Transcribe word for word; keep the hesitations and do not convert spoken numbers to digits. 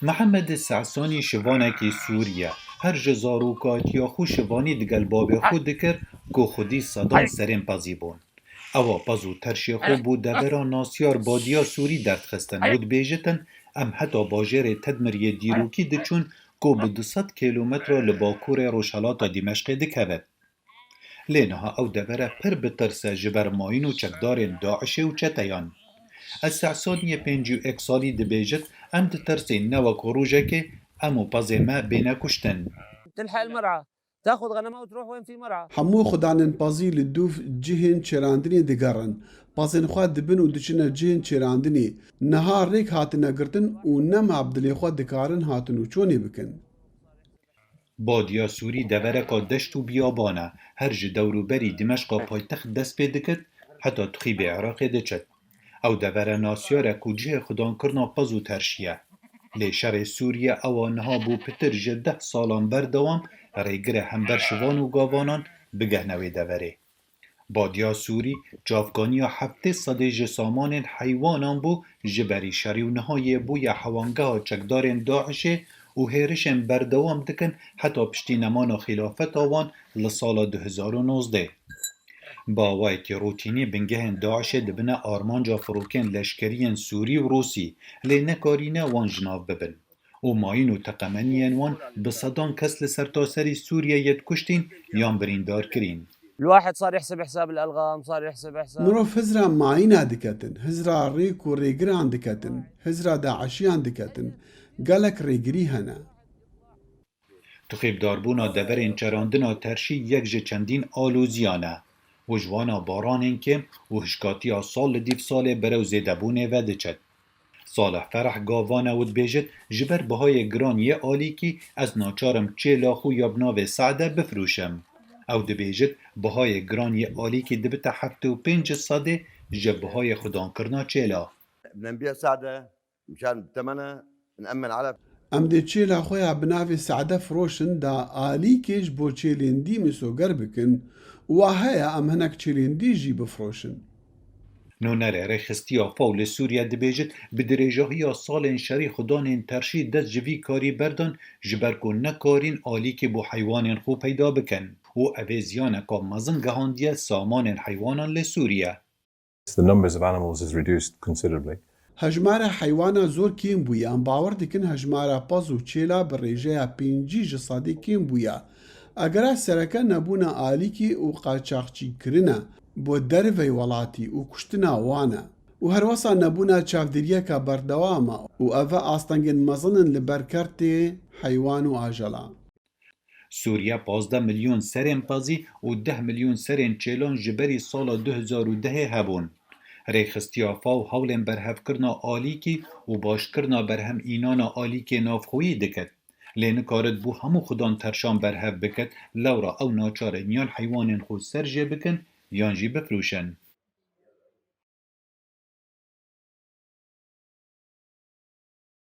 Mihemed Sehsanî şivanekî Sûrî ye. Her ji zarokatiya xwe şivanî digel babê xwe dikir ku xwedî sedan serên pezî bûn. Ewa pez û terşê xwe bo devera nasyar Badiya Sûrî derdixistin û dibêjitin, em heta bajêrê Tedmir yê dîrokî diçûn ku bi du sed kîlometre li bakurê rojhelata Dîmeşqê dikevin. Lê niha ew devere pir bi tirs e ji ber mayîn û çekdarên DAIŞê û çeteyan. Ez Sehsaniyê pêncî û yek salî dibêjit, em ditirsîn ne wek rojekê em û pezê me bêne kuştin. تلحق المرعى، تاخذ غنمها وتروح وين في مرعى. Hemû xudanên pezî li dûv cihên çêrandinê digerin. Pezên xwe dibin û diçine cihên çêrandinê. Niha rêk hatine girtin û nema bi dilê xwe dikarin hatin û çonê bikin. Badiya Sûrî devereka deşt û biyaban e, her ji dewrûberî Dimeşqa paytext dest pê dikit, heta tixîbê Iraqê diçit. Ew devere nasyar e ku cihê xudankirina pez û terşî ye. Lê şerê Sûriye ewa niha bû pitir ji deh salan berdewam rêgir e hember şivan û gavanan bigehne wê deverê. Badiya Sûrî çavkaniya heftê sedê ji samanên heywanan bû, ji berî şerî û niha yê bûye hewangeha çekdarên DAIŞê û hêrişên berdewam dikin heta piştî nemana xîlafeta wan li sala du hezar û nozdeh. Bi awayekî rûtînî bingehên DAIŞê dibine armanca firokên leşkeriyên Sûrî û Rûsî, lê nekarîne wan ji nav bibin. û mayîn û teqemeniyên wan bi sedan kes li sertaserî Sûriyeyê dikuştîn yan birîndar kirîn. الواحد صار يحسب حساب الألغام، صار يحسب حساب. Mirov hizra mayîna diketin, hizra rêk û rêgiran diketin, hizra DAIŞiyan diketin. Gelek rêgirî hene. Tixîbdarbûna deverên çerandina terşî yek ji çendîn aloziyan e û ji wana baranên kêm û hişkatiya sal li dîv salê berew zêdebûnê ve diçit. Salih Fereh gavane û dibêjit, ji ber bihayê giran yê alîkî ez naçar im çêla xwe ya bi navê Sade bifroşim. Ew dibêjit, bihayê giran yê alîkî dibite heftê û pênc sedê ji bihayê xudankirina çêla. بدنا نبيع سعدة مشان بثمنها نأمن على Em dê çêla xwe ya bi navê Sade firoşin da alîkê ji bo çêlên dî misoger bikin û a heye em hinek çêlên dî jî bifiroşin. Nûnerê Rêxistiya Faw li Sûriye dibêjit, bi dirêjahiya salên şerî xudanên terşî dest ji vî karî berdan, ji ber ku nekarîn alîkî bo heywanên xwe peyda bikin û ev ê ziyaneka mezin gehandiye samanên heywanan li Sûriye. The numbers of animals is reduced considerably. Hejmara heywana zor kêm bûye. Em bawer dikin hejmara pez û çêla bi rêjeya pêncî ji sedê kêm bûye. Egera sereke nebûna alîkî û qaçaxçîkirin e bo dervey welatî û kuştina wan e. Û herwesa nebûna çavdêriyeke berdewam e û ev e astengên mezin in li ber kertê heywan û ajela. Sûriye pazdeh milyon serên pezî û deh milyon serên çêlan ji berî sala du hezar û dehê hebûn. Rêxistiya Faw hewlên berhevkirina alîkî û başkirina berhem înana alîkê navxweyî dikit. Lê nikarit bo hemû xudan terşan berhev bikit, lewra ew naçar in yan heywanên xwe ser jê bikin, yan jî bifroşin.